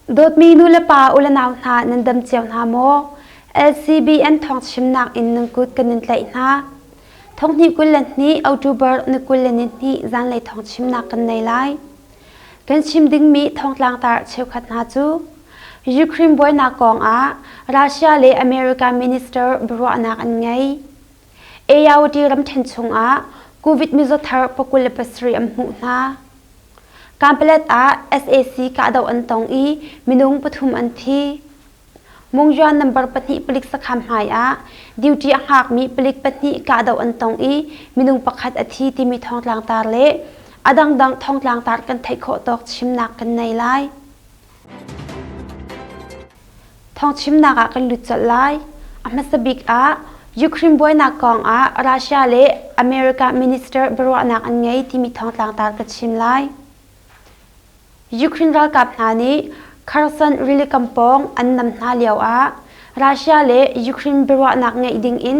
Dawtmi nu le pa u le nau hna nan dam cio hna maw? LCBN thawngchimnak in nan kut kan in tlaih hna. Thonghnih 22 October ni 22 zanlei thawngchimnak kan nei lai. Kan chim dingmi thawngtlangtar cheukhat hna cu Ukraine buainak kong ah Russia le America minister biaruahnak an ngei. Ayawati ramṭhen chungah COVID mizaw thar 27 an hmuh hna. Kanpalet ah sac kahdoh an tong i minung pathum an thi. Mungyuan number pahnih palik sakhan hmai ah duty a hngakmi palik pahnih kahdoh an tong i minung pakhat a thi timi thawngtlangtar le a dangdang thawngtlangtar kan theih khawh tawk chimnak kan nei lai. Thawngchimnak ah kan lut colh lai. A hmasa bik ah Ukraine buainak kong ah Russia le America minister biaruahnak an ngei timi thawngtlangtar ka chim lai. Ukraine ralkap hna nih Kherson rilikam pawng an nam hna lio ah Russia le Ukraine biaruahnak ngeih ding in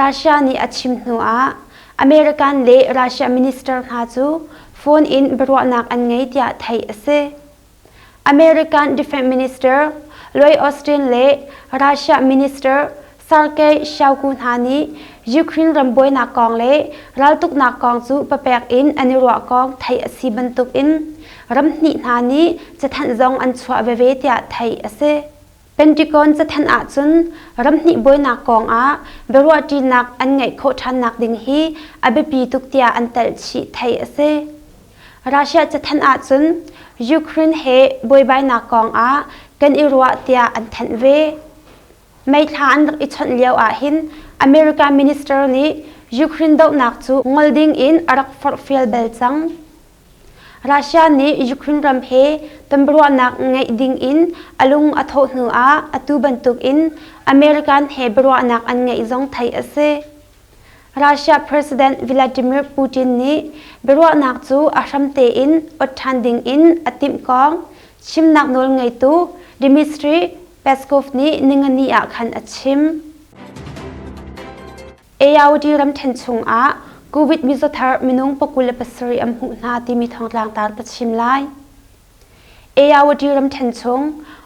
Russia nih a chim hnu ah American le Russia minister hna cu phone in biaruahnak an ngei tiah theih a si. American Defense Minister Lloyd Austin le Russia Minister Sergei Shoigu hna nih Ukraine ram buainak kong le raltuknak kong cu papek in an i ruah kong theih a si bantukin ramhnih hna nih cathanh zong an chuah veve tiah theih a si. Pentagon cathanh ahcun ramhnih buainak kong ah biaruahṭinak an ngeih khawh ṭhannak ding hi a biapi tuk tiah an telh chih theih a si. Russia cathanh ahcun Ukraine he buaibainak kong ah kan i ruah tiah an thanh ve. May thla an rak i chawnh lio ahhin America minister nih Ukraine dohnak cu ngol ding in a rak forhfial bal cang. Russia nih Ukraine ram he tonbiaruahnak ngeih ding in a lung a thawh hnu ah atu bantuk in American he biaruahnak an ngeih zong theih a si. Russia President Vladimir Putin nih biaruahnak cu a hram tein ot ṭhan ding in a timh kong chimnak nawl ngeitu Dmitry Peskov nih ningani ah khan a chim. Ayawady ramṭhen chungah COVID mizaw thar minung 27 an hmuh hna timi thawngtlangtar ka chim lai. Ayawady ramṭhen chung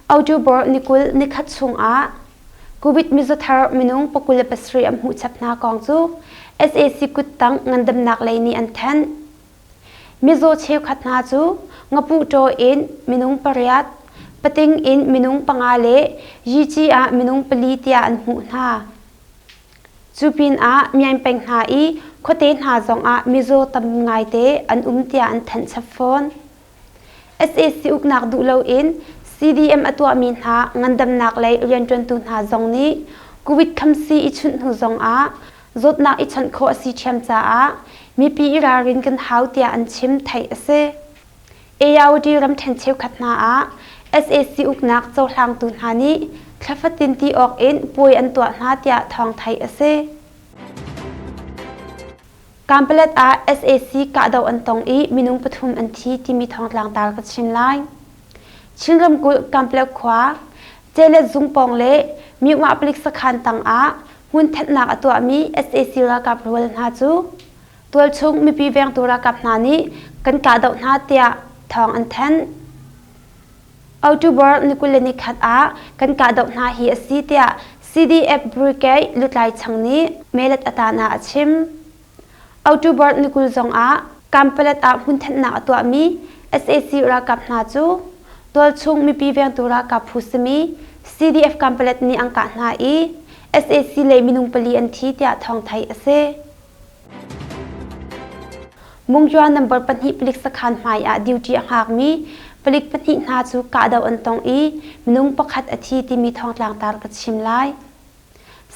October ni 20 nikhat chungah COVID mizaw thar minung 27 an hmuh chap hna kong cu sac kuttang ngandamnak lei nih an thanh. Mizaw cheukhat hna cu ngapuhṭaw in minung pariat, pating in minung panga le Yici ah minung pali tiah an hmuh hna. Cu pinah Myaing peng hna i khuate hna zongah mizaw tam ngaite an um tiah an thanh chap fawn. Sac uknak duh loin CDM a tuahmi hna ngandamnak lei rianṭuantu hna zong nih COVID khamsii i chunh hnu zongah zawtnak i chawnh khawh a si ṭhiam caah mipi i ralrin kan hau tiah an chim theih a si. Ayawady ramṭhen cheukhat hna ah sac uknak cohlangtu hna nih thla fatin ti awk in puai an tuah hna tiah thawng theih a si. Kanpalet ah sac kahdoh an tong i minung pathum an thi timi thawngtlangtar ka chim lai. Chin ramkulh Kanpalet khua Celet zung pawng le Myuhmah palik sakhan tang ah hmun thenhnak a tuahmi sac ralkap rual hna cu Tualchung mipi vengtu ralkap hna nih kan kahdoh hna tiah thawng an thanh. October ni 21 ah kan kahdoh hna hi a si tiah CDF Brigade lutlai chang nih Melet Atan ah a chim. October ni 20 zong ah Kanpalet ah hmunthenhnak a tuahmi sac ralkap hna cu tualchung mipi vengtu ralkap phu simi CDF Kanpalet nih an kah hna i sac lei minung pali an thi tiah thawng theih a si. Mungyua number pahnih palik sakhan hmai ah duty a hngakmi palik pahnih hna cu kahdoh an tong i minung pakhat a thi timi thawngtlangtar ka chim lai.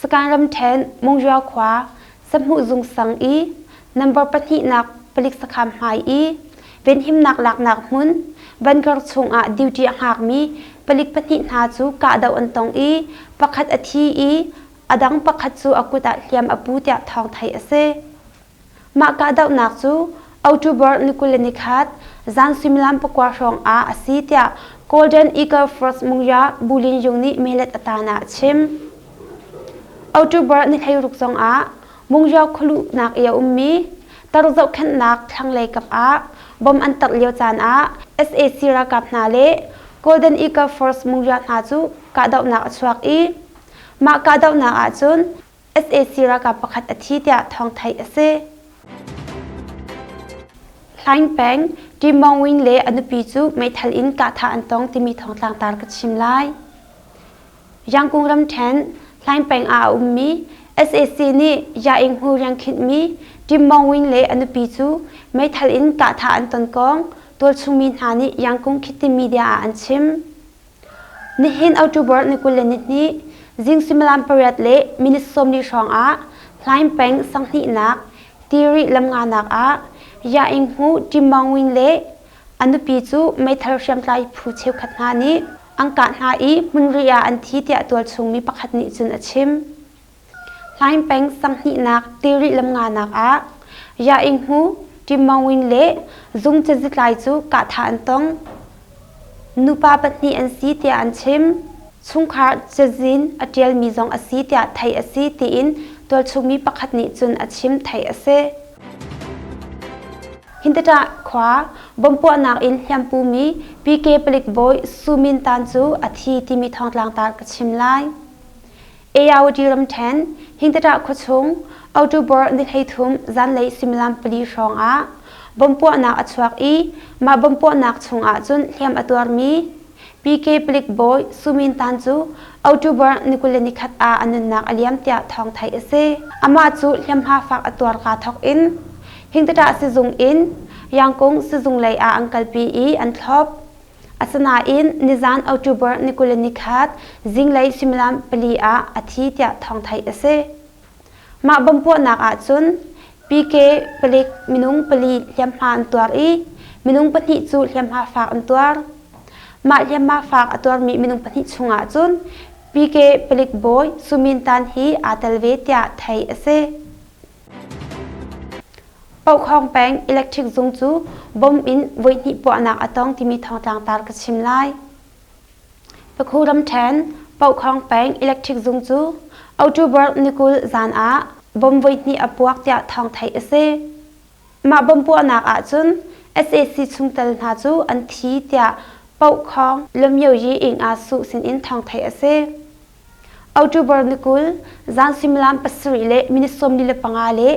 Sakan ramṭhen Mungyua khua Sahmuh zung sang i number pahnihnak palik sakhan hmai i venhimnak laknak hmun Vangar chungah duty a hngakmi palik pahnih hna cu kahdoh an tong i pakhat a thi i A dang pakhat cu a kut ah hliam a pu tiah thawng theih a si. Mah kahdohnak cu October ni 21 zan suimilam pakua hrawng ah a si tiah Golden Eagle Force Mungya Bulin Yung nih melet a tan ah a chim. October ni 16 zong ah Mungya khualuhnak i a ummi tar zohkhenhnak thlanglei kap ah bom an tarh lio caan ah sac ralkap hna le Golden Eagle Force Mungria hna cu kahdohnak a chuak i mah kahdohnak ahcun sac ralkap pakhat a thi tiah thawng theih a si. Hlaing peng Tim Mong Win le a nupi cu meithal in kahthah an tong timi thawngtlang tar ka chim lai. Yangkung ramṭhen Hlaing peng ah a ummi sac nih Yaing-hu riangkhinhmi Tim Mong Win le a nupi cu meithal in kahthah an ton kong tualchungmi hna nih Yangkung Khit media ah an chim. Nihin October ni 22 zing suimilam pariat le minute 40 hrawng ah Hlaing peng sanghnihnak Tiri lamnganak ah Yaing-hu Tim Mong Win le a nupi cu meithal hriamtlai phu cheukhat hna nih an kah hna i hmunri ah an thi tiah tualchung mi pakhat nih cun a chim. Hlaing peng sanghnihnak Tiri lamnganak ah Yaing-hu Tim Maung Win le zung cazitlai cu kahthah an tong. Nupa pahnih an si tiah an chim. Chungkhar cazin a ṭialmi zong a si tiah theih a si tiin tualchungmi pakhat nih cun a chim theih a si. Hintatah khua bomb puahnak in hliampumi PK palik bawi Su Min Tan cu a thi timi thawngtlangtar ka chim lai. Ayawady ramṭhen Hingtatah khuachung October ni 13 zanlei suimilam pali hrawng ah bomb puahnak a chuak i mah bomb puahnak chung ahcun hliam a tuarmi PK palik bawi Su Min Tan cu October ni 21 ah a nunnak a liam tiah thawng theih a si. Amah cu hliamhma fak a tuar kaa thawk in Hingtatah sizung in Yangkung sizung lei ah an kalpi i an thlop. Asinain nizan October ni 21 zinglei suimilam pali ah a thi tiah thawng theih a si. Mah bomb puahnak ahcun PK palik minung pali hliamhma an tuar i minung pahnih cu hliamhma fak an tuar. Mah hliamhma fak a tuarmi minung pahnih chungah cun PK palik bawi Sumin Tan hi aa tel ve tiah theih a si. Pohkhawng peng electric zung cu bomb in voihnih puahnak a tong timi thawngtlang tar ka chim lai. Pakhu ramṭhen Pohkhawng peng electric zung cu October ni 20 zan ah bomb voihnih a puak tiah thawng theih a si. Mah bomb puahnak ahcun sac chungtel hna cu an thi tiah Pohkhawng Lamyoyi Ing Ah Suh sinin thawng theih a si. October ni 20, zan suimilam pasarih le minute 45 le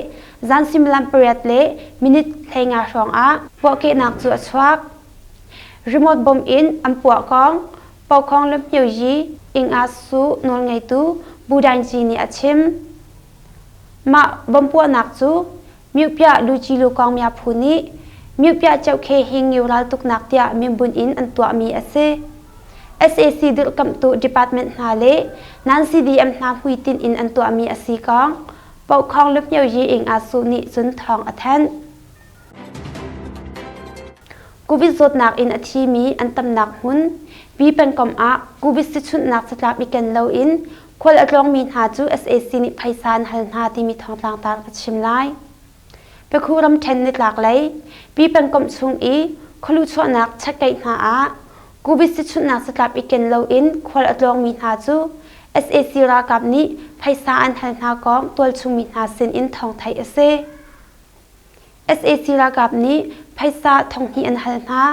zan suimilam pariat le minute 15 hrawng ah puahkehnak cu a chuak. Remote bomb in an puah kong Pokhong le Hmyoyi Ing-ah Su nawlngeitu Bu Daingyi nih a chim. Mah bomb puahnak cu Myuhpiah Luci Lukawng Mya phu nih Myuhpiah Ceukhe Hing Ngiu raltuknak tiah minbunh in an tuahmi a si. Sac dirhkamhtu department hna le nan CDM hna hmuitinh in an tuahmi a si kong Pohkhawng Luhmyo Yi Ing Ah Su nih cun thawng a thanh. Covid zawtnak in a thimi an tamnak hmun Pi pengkomh ah Covid sichunhnak catlap i ken loin khual a tlawngmi hna cu sac nih phaisa an hal hna timi thawngtlang tar ka chim lai. Pakhu ramṭhen nitlak lei Pi pengkomh chung i khualu chuahnak chekkeih hna ah Covid sichunhnak catlap i ken loin khual a tlawngmi hna cu sac ralkap nih phaisa an hal hna kong tualchungmi hna sin in thawng theih a si. Sac ralkap nih phaisa thonghnih an hal hna.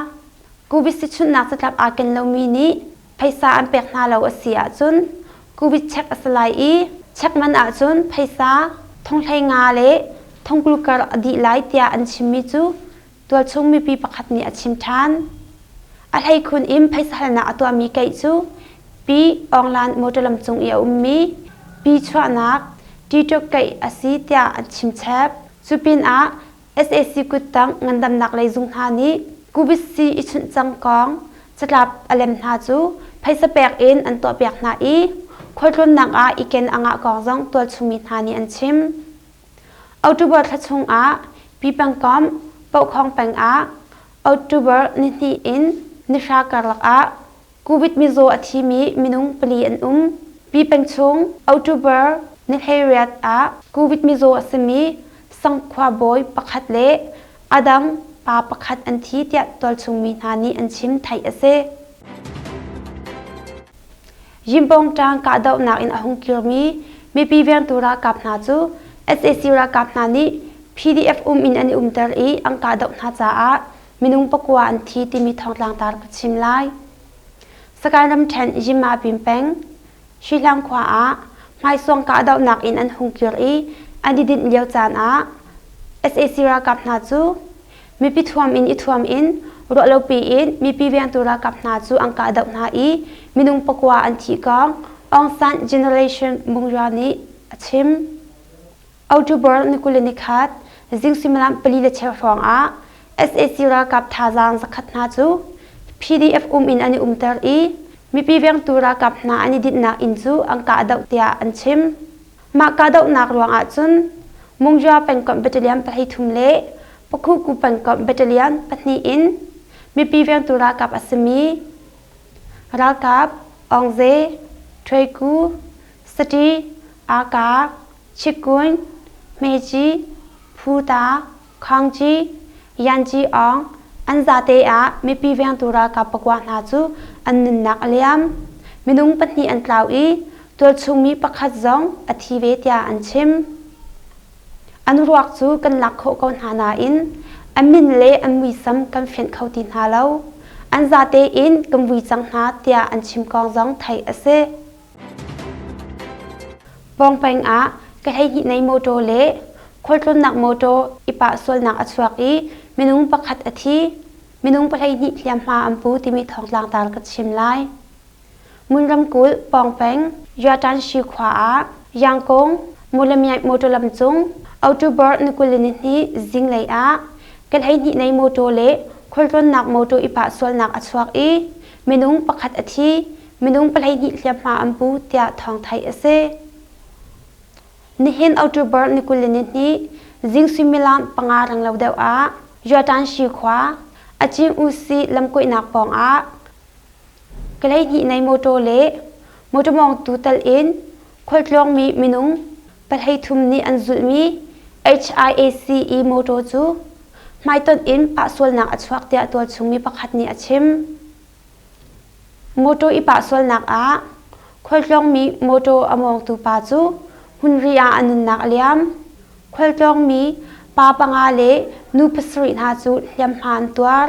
Covid sichunhnak catlap aa ken lomi nih phaisa an pek hna lo a si ahcun Covid check a si lai i check man ahcun phaisa thonghlei nga le thongkul kar a dih lai tiah an chimmi cu tualchung mipi pakhat nih a chim ṭhan. A hleikhun in phaisa halnak a tuahmi keih cu Pi Awnglan motor lam cung i a ummi Pi chuahnak Ṭiṭuk keih a si tiah an chim chep. Cu pinah sac kuttang ngandamnak lei zung hna nih Covid sii i chunh cang kong catlap a lem hna cu phaisa pek in an tuahpiak hna i khualtlawnnak ah i ken a ngah kong zong tualchungmi hna nih an chim. October thla chungah Pi pengkomh Pohkhawng peng ah October nihnih in nihra karlak ah Covid mizaw a thimi minung pali an um. Pi peng chung October ni 18 ah Covid mizaw a simi Sangkhua bawi pakhat le a dang pa pakhat an thi tiah tualchung mi hna nih an chim theih a si. Yimpawng ṭang kahdohnak in a hung kirmi mipi vengtu ralkap hna cu sac ralkap hna nih PDF um in an i umter i an kahdoh hna caah minung pakua an thi timi thawngtlangtar ka chim lai. Sagaing ramṭhen Yinmabin peng Shihlang khua ah hmaisuang kahdohnak in an hung kir i an i dinh lio caan ah sac ralkap hna cu mipi thuam in i thuam in ruahlopi in mipi vengtu ralkap hna cu an kahdoh hna i minung pakua an thih kong Aung San Generation Mungya nih a chim. October ni 21 zing suimilam pali le cheu hrawng ah sac ralkap thazaang zakhat hna cu PDF um in an i umter i mipi vengtu ralkap hna an i dinhnak inn cu an kahdoh tiah an chim. Mah kahdohnak ruang ah cun Mungya pengkomh battalion 13 le Pakhuku pengkomh battalion pahnih in mipi vengtu ralkap a simi ralkap Aung Ze, Htwe Sati, Aka, Chikun, Hmeci, Phuta, Khangci, Yanci Aung an zate ah mipi vengtu ralkap pakua hna cu an nunnak a liam. Minung pahnih an tlau i tualchungmi pakhat zong a thi ve tiah an chim. An ruak cu kan lak khawh ko hna nain a min le an muisam kan fianh kho ti hna lo. An zate in kan vui cang hna tiah an chim kong zong theih a si. Pawngpeng ah ka 12 nei mawṭaw le khualtlawnnak mawṭaw i pah sualnak a chuak i minung pakhat a thi, minung 12 hliamhma an pu timi thawngtlang tar ka chim lai. Ngun ramkulh Pawngpeng Yuatanshi khua ah Yangkung Mawlamyine mawṭaw lam cung October ni 22 zinglei ah ka 12 nei mawṭaw le khualtlawnnak mawṭaw i pah sualnak a chuak i minung pakhat a thi, minung 12 hliamhma an pu tiah thawng theih a si. Nihin October ni 22 zing suimilam panga renglo deuh ah Yuatanshi khua Acing Usi lamkuihnak pawng ah Kalay nei motor le motor mawngtu tal in khualtlawngmi minung 33 nih an zulhmi HIACE motor cu hmaitonh in pahsualnak a chuak tiah tualchungmi pakhat nih a chim. Mawṭaw i pah sualnak ah khualtlawngmi mawṭaw a mawngtu pa cu hmunri ah a nunnak a liam. Khualtlawngmi pa panga le nu pasarih hna cu hliamhma an tuar.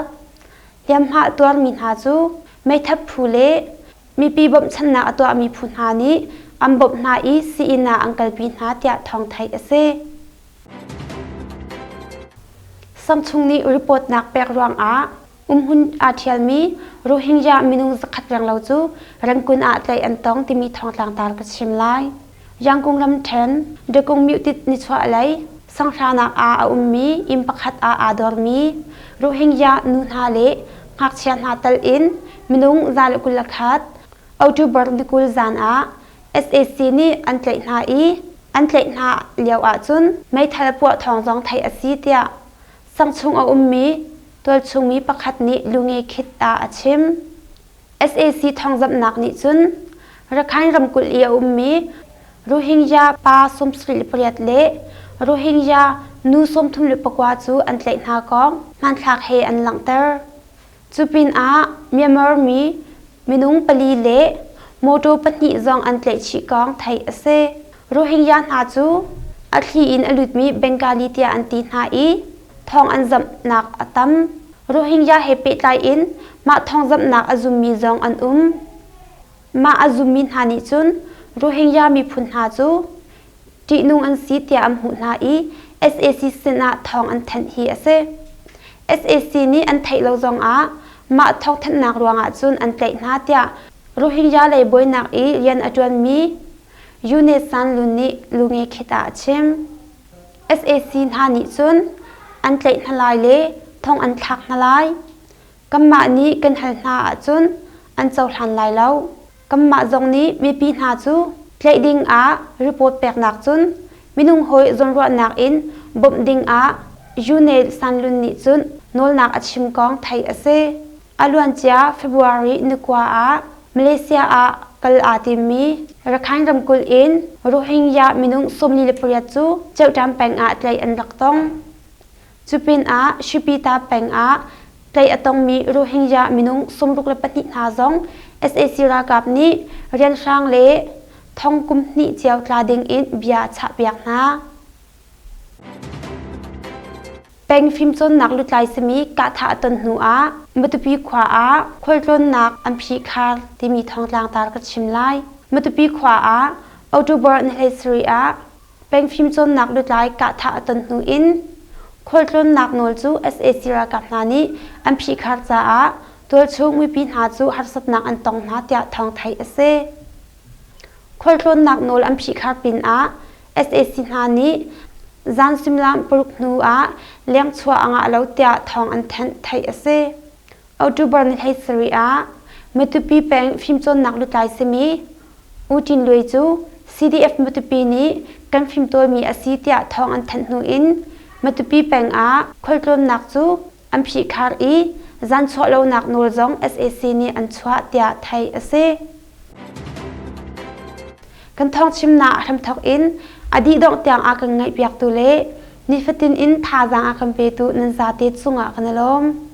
Hliamhma a tuarmi hna cu meithat phu le mipi bawmhchanhnak a tuahmi phu hna nih an bawmh hna i sii-inn ah an kalpi hna tiah thawng theih a si. Samsung nih report-nak pek ruangah umhmun aa ṭhialmi Rohingya minung zakhat renglo cu Rangoon ah tlaih an tong timi thawngtlangtar ka chim lai. Yangon ramṭhen Dakung Myutit nichuahlei sanghranak ah a ummi inn pakhat ah aa dormi Rohingya nu hna le ngakchia hna tal in minung 121 October ni 20 zan ah sac nih an tlaih hna i an tlaih hna lio ahcun meithal puah thawng zong theih a si tiah Sangchung a ummi tualchungmi pakhat nih lunge khit ah a chim. Sac thawngzamhnak nih cun Rakhine ramkulh i a ummi Rohingya pa 78 le Rohingya nu 34 cu an tlaih hna kong hmanthlak he an langhter. Cu pinah Myanmar mi minung pali le mawṭaw pahnih zong an tlaihchih kong theih a si. Rohingya hna cu a thli in a lutmi Bengali tiah an ti hna i thawng an zamhnak a tam. Rohingya he pehtlai in mah thawngzamhnak a zummi zong an um. Mah a zummi hna nih cun Rohingya miphun hna cu ṭihnung an si tiah an hmuh hna i sac sinah thawng an thanh hi a si. Sac nih an theih lo zongah mah thawngthanhnak ruangah cun an tlaih hna tiah Rohingya lei buainak i rian a ṭuanmi Yune San Lun nih Lunge Khit ah a chim. Sac hna nih cun an tlaih hna lai le thong an thlak hna lai. Kanmah nih kan hal hna ahcun an cohlan lai lo. Kanmah zong nih mipi hna cu tlaih ding ah report peknak cun minung hawi zawnruahnak in bawmh ding ah Yune Sanlun nih cun nawlnak a chim kong theih a si. A luancia February ni kua ah Malaysia ah kal aa timmi Rakhine ramkulh in Rohingya minung 48 cu Ceuṭam peng ah tlaih an rak tong. Cu pinah Shipita peng ah tlaih a tongmi Rohingya minung 62 hna zong sac ralkap nih rianhrang le thong kum hnih cio tla ding in bia a chahpiak hna. Peng fimcawnnak lutlai simi kahthah a ton hnu ah Matupi khua ah khualtlawnnak an phihkhar timi thawngtlang tar ka chim lai. Matupi khua ah October ni 17 ah peng fimcawnnak lutlai kahthah a ton hnu in khualtlawnnak nawl cu sac ralkap hna nih an phihkhar caah tualchung mipi hna cu harsatnak an tong hna tiah thawng theih a si. Khualtlawnnak nawl an phihkhar pinah sac hna nih zan suimilam paruk hnu ah lengchuah a ngah lo tiah thawng an thanh theih a si. October ni 17 ah Matupi peng fimcawnnak lutlai simi U Tin Luai cu CDF Matupi nih kan fimtawlmi a si tiah thawng an thanh hnu in Matupi peng ah khualtlawnnak cu an phihkhar i zan chuah lonak nawl zong sac nih an chuah tiah theih a si. Kan thawngchimnak a hramthawk in a dih dongh tiang a kan ngaihpiaktu le nifatin in thazaang a kan petu nan zate cungah kan i lawm.